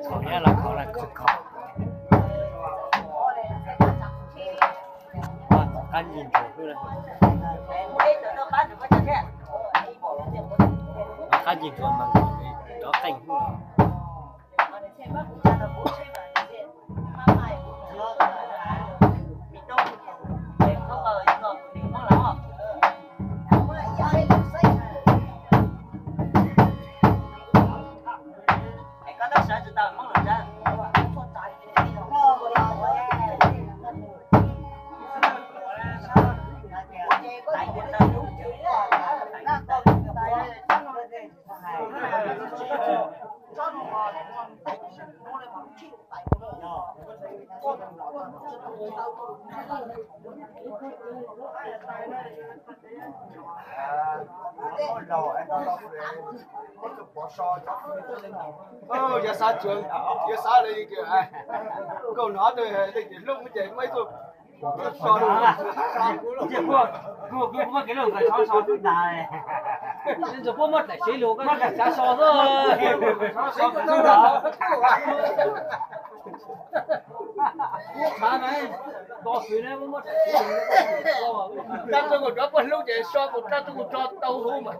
Khaum nyab los khaum los khaum khaum. Tom qab ncig ntsuag xwb na. Tom qab ncig ntsuag mas rov qeej xwb. Yog xav tsuag, yog xav li, nkauj no leej twg hlub ces muaj ib tug so. Kuv muaj kev luj ntxawm so so xwb ntag. Ntxawm puab muab daim sev lug, muab daim xav so xwb. Kuv khav na, nto xwm na, muab daim sev lug. Rab tug kuv rov puab hlub ces so kuv rab tug kuv tso tau huv mas.